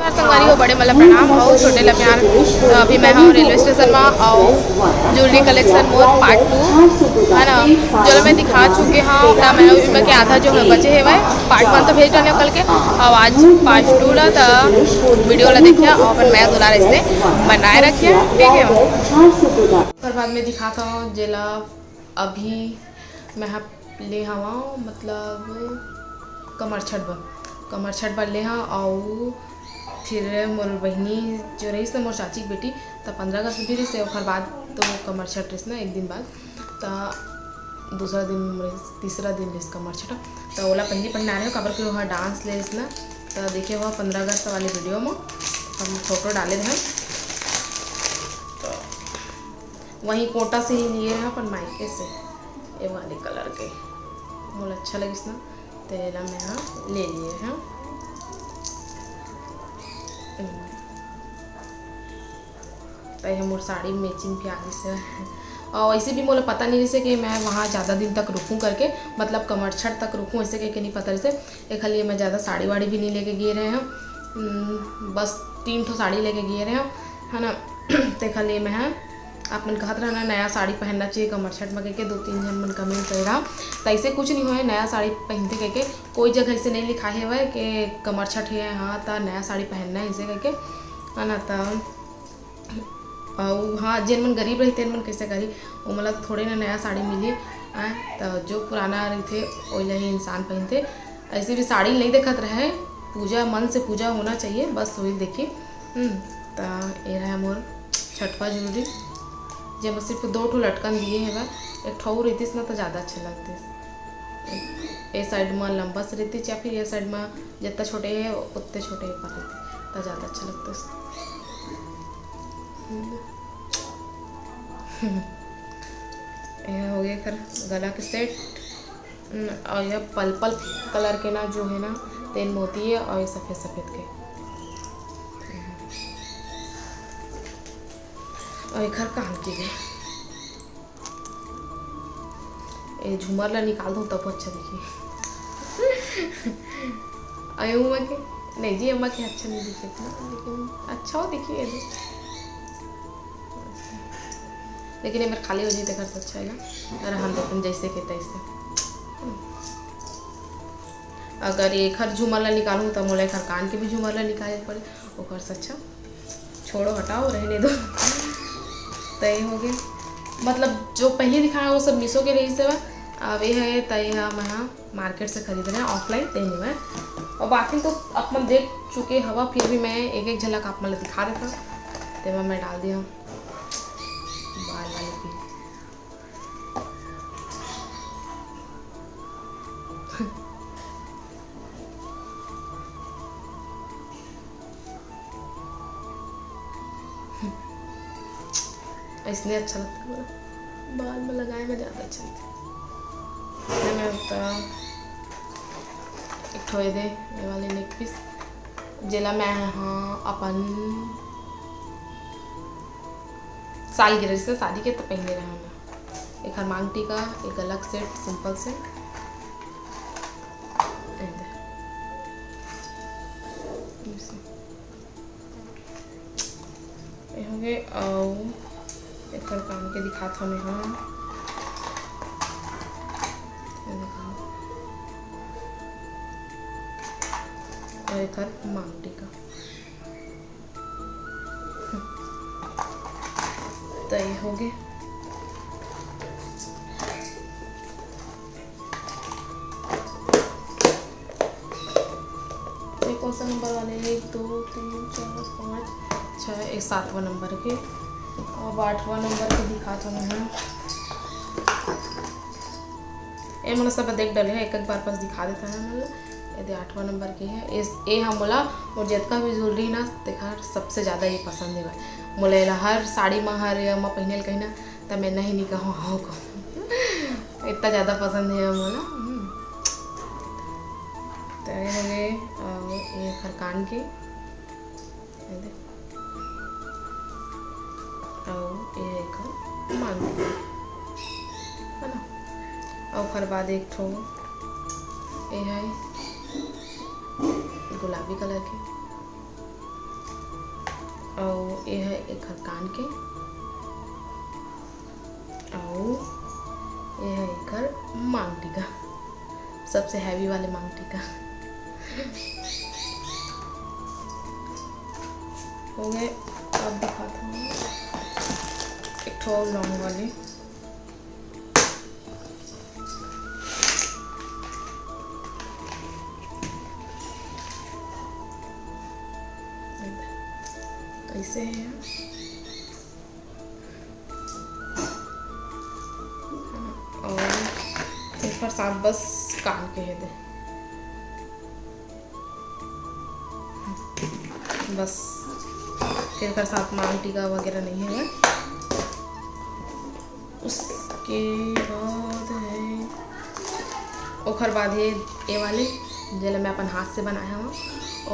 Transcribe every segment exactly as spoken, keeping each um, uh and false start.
संगवारी हो, बड़े मन ला प्रणाम अउ छोटे ला प्यार। अभी मैं हूँ रेलवे स्टेशन में अउ jewellery collection more part two है ना, जो मैं दिखा चुके हूँ, ओकरा मैं भी मैं के आधा जो है बचे हेवय। पार्ट वन तो भेज डाले कल के, अउ आज पार्ट टू ला त वीडियो ला देखिए अउ अपन मया दुलार ऐसे बनाए रखिए, ठीक है। ओकर बाद में दिखाता हूँ जेला अभी मैं ह ले हवं, मतलब कमरछठ बर, कमरछठ बर ले हवं। अउ फिर मोर बहिनी जो रहिस ना, मोर चाची के बेटी, त पंद्रह अगस्त भी रहिस, ओकर बाद तो कमरछठ रहिस ना, एक दिन बाद, त दूसरा दिन रहिस, तीसरा दिन रहिस कमरछठ। त ओला पहिली पहिना रहे हो, काबर कि ओहा डांस ले रहिस ना। त देखे हो पंद्रह अगस्त वाले वीडियो में हम फोटो डाले रहे। त वहीं कोटा से ही लिए रहे अपन मायके से, ये वाले कलर के मोला अच्छा लगिस ना, तेला मैं हा ले लिए हूँ। तो ये मोर साड़ी मैचिंग भी आ गई से। और वैसे भी मोला पता नहीं रहिसे कि मैं वहाँ ज़्यादा दिन तक रुकूँ करके, मतलब कमरछठ तक रुकूँ, ऐसे कह के नहीं पता रहिसे। एखर लिए मैं ज़्यादा साड़ी वाड़ी भी नहीं लेके गए रहे हूँ। हम्म, बस तीन ठो साड़ी लेके गए रहे हूँ, है ना। तेखर लिए मैं हा, आप मन कहत रहना नया साड़ी पहनना चाहिए कमरछठ में कह के, दो तीन झन मन कमेंट कर रहा। तो ऐसे कुछ नहीं होए, नया साड़ी पहनते कह के कोई जगह ऐसे नहीं लिखा है हुआ है कि कमरछठ है, हाँ, तो नया साड़ी पहनना है ऐसे कह के, है ना। तो अउ हाँ, जेन मन गरीब रहिथे, तेन मन कैसे करही, ओमन ला तो थोड़े ना नया साड़ी मिलही, आय, तो जो पुराना रहिथे, ओइला ही इंसान पहनथे। ऐसे भी साड़ी नहीं देखत रहे, पूजा, मन से पूजा होना चाहिए, बस वही देखी। हम्म, तो ये रहा मोर छठवा जरूरी, जेमा सिर्फ दो ठो लटकन दिए हे बा, एक ठो अउ रहितिस ना, तो ज़्यादा अच्छा लगतिस। ए साइड में लंबा से रहितिस, या फिर ये साइड में जितना छोटे है, उतने छोटे ही कर रहितिस, तो ज़्यादा अच्छा लगतिस। ये हो गया एकर गला के सेट। हम्म, और ये पर्पल कलर के ना जो है ना, तेन मोती है, और ये सफेद सफेद के। और एकर कान के भी, ये झूमर ला निकाल दूँ तब अच्छा दिखी। अरे अम्मा के, नहीं जी, अम्मा के अच्छा नहीं दिखे इतना, लेकिन अच्छा हो दिखी ये भी। लेकिन ये मेरे खाली हो जाए तो घर से अच्छा है ना, और हम देखते जैसे के तैसे। अगर ये एकर झूमर ला निकालूँ तो मोला एकर कान के भी झूमर ला निकाले पड़े, ओकर से अच्छा छोड़ो, हटाओ, रहने दो। तो ये हो गया, मतलब जो पहले दिखाया वो सब मीशो के रहिस हे, अब ये है तो ये हम यहाँ मार्केट से खरीद रहे हैं, ऑफलाइन ते नहीं है। और बाकी तो अपन देख चुके हवा, फिर भी मैं एक एक झलक आप मन ला दिखा देता हूँ। तेमा मैं डाल दिया हूँ बाल वाले की। ऐसने अच्छा लगता है मोला, बाल में लगाए में ज़्यादा अच्छा लगता है। मैं उतना एक ठो ये दे, ये वाले नेक पीस, जेला मैं हाँ अपन सालगिरह से शादी के तो पहने रहा मैं। एक हर मांग टीका, एक अलग सेट सिंपल से। ये दे। ये हो गए, अउ एकर कान के दिखात हमें, हाँ, ये देखो, अउ एकर मांग टीका। तो ये हो गए। ये कौन सा नंबर वाले हैं? एक, दो, तीन, चार, पाँच, छः, ये सातवां नंबर के। अब आठवां नंबर के दिखात हूँ मैं। ये मोला सब देख डले है, एक एक बार पास दिखा देता है मोला। ये दे आठवां नंबर के है। इस, ये हम मोला और जितना भी ज्वेलरी ना, देखा, सबसे ज़्यादा ये पसंद है भाई मोला। एला हर साड़ी में, हर ये में पहने ल कहीं ना, तब मैं नहीं, नहीं कहूँ, हाँ कहूँ। इतना ज़्यादा पसंद है मोला। हम्म। तो ये हो गए, अ, ये एकर कान के, ये दे। अउ ये एकर मांग के, है ना? अउ ओकर बाद एक ठो ये है गुलाबी कलर के। अउ ये है एकर कान के, अउ ये है एकर मांग टीका, सबसे हैवी वाले मांग टीका। हो गए। अब दिखाता हूँ एक ठो लॉन्ग वाली। कैसे है यार? और एकर साथ बस कान के हे दे, बस। फिर एकर साथ मांग टीका वगैरह नहीं है। उसके बाद है, ओखर बाद है ये वाले, जेला मैं अपन हाथ से बनाए हवं।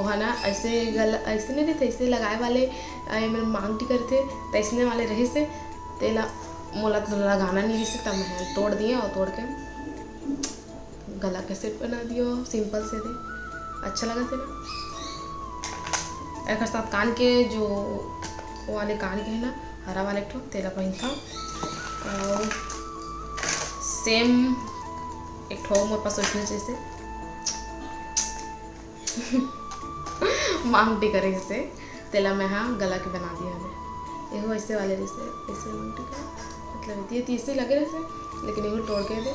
ओहा ना ऐसे गल-, ऐसे नहीं रहिथे, ऐसे लगाए वाले, अ, एमे मांग टीका रहिथे, तैसने वाले रहिस हे। तेला मोला तो लगाना नहीं रहिस हे, तब मैं तोड़ दिए और तोड़ के गला के सेट बना दियो, सिंपल से दे। अच्छा लगत हे ना। एकर साथ कान के जो, वो वाले कान के है ना, हरा वाले एक ठो, तेला पहिनथव। और सेम एक ठो मोर पास ओइसने जैसे मांग टीका रहिस हे, तेला मैं हा गला के बना दिए हवे। एहू ऐसे वाले रहिस हे, ऐसे मांग टीका, मतलब ये तीसे लगे रहिस हे, लेकिन एहू तोड़ के दे,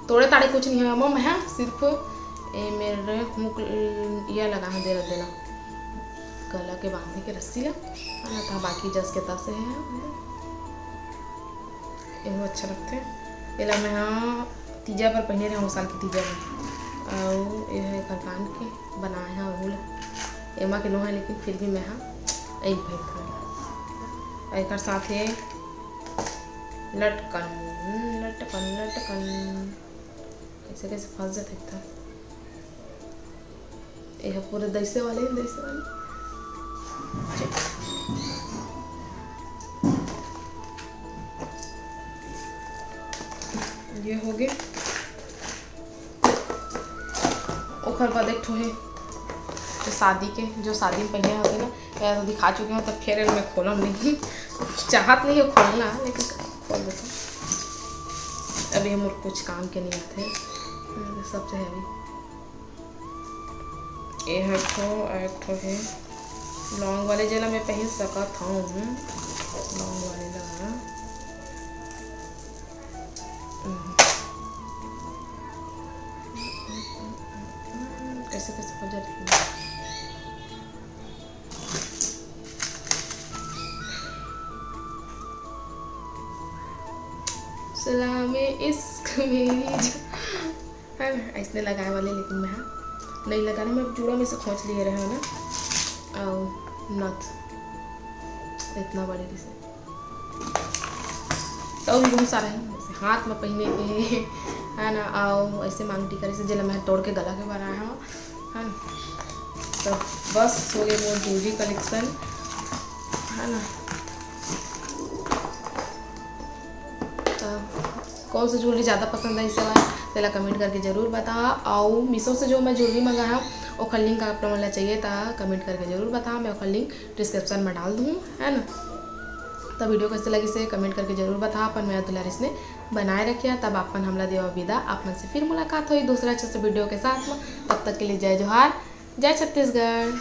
तोड़े ताड़े कुछ नहीं है। मैं हा सिर्फ ए मेरे मुक ये लगा है, देला देला गला के बांधे के रस्सी ला, है ना, तो बाकी जस के तस है। एहू अच्छा लगथे। एला मैं हा तीजा पर पहिने रहूँ, साल के तीजा में। अउ ये है एकर कान के बनाए हा, ओहू ला एमा के नो है, लेकिन फिर भी मैं हा यही पहिरथों। अउ एकर साथ है लटकन, लटकन, लटकन। कैसे कैसे फंस जाते एकदम। ये है पूरे दैसे वाले, दैसे वाले। ये हो गए। ओखर बाद एक ठो है जो शादी के, जो शादी में पहने होते ना, या तो दिखा चुके हो, तो फिर मैं खोलम नहीं, चाहत नहीं है खोलना, लेकिन खोल देता हूँ। अभी हम कुछ काम के नहीं आते हैं, सबसे हैवी। ये है एक ठो, एक ठो है लॉन्ग वाले, जेला मैं पहन सकत हूँ, लॉन्ग वाले ला। हम्म। कैसे कैसे हो जाती है। सलाम इश्क मेरी जा-, है ना, ऐसने लगाए वाले, लेकिन मैं हाँ नहीं लगाने में अब जूड़ा में से खोंच लिए रहे हो ना। और नथ इतना बड़े रहिस हे, तो भी बहुत सारा है, जैसे हाथ में पहने के, है ना, अउ ऐसे मांग टीका रहिस हे, जेला मैं तोड़ के गला के बनाए हवं, है ना। तो बस हो गए मोर jewellery collection, है ना। तो कौन सा jewellery ज़्यादा पसंद है इस बार, तेला comment करके ज़रूर बताओ। और Meesho से जो मैं jewellery मंगाया हूँ, ओखर link आप लोगन ला चाहिए तो comment करके ज़रूर बताओ, मैं ओखर link description में डाल दूँ, है ना। तो video कैसे लगिस हे comment करके ज़रूर बताओ, अपन मया दुलार इसने बनाए रखिया। तब अपन हमला देवा विदा, आप मन से फिर मुलाकात होई दूसरा अच्छा से video के साथ में। तब तक के लिए जय जोहार, जय छत्तीसगढ़।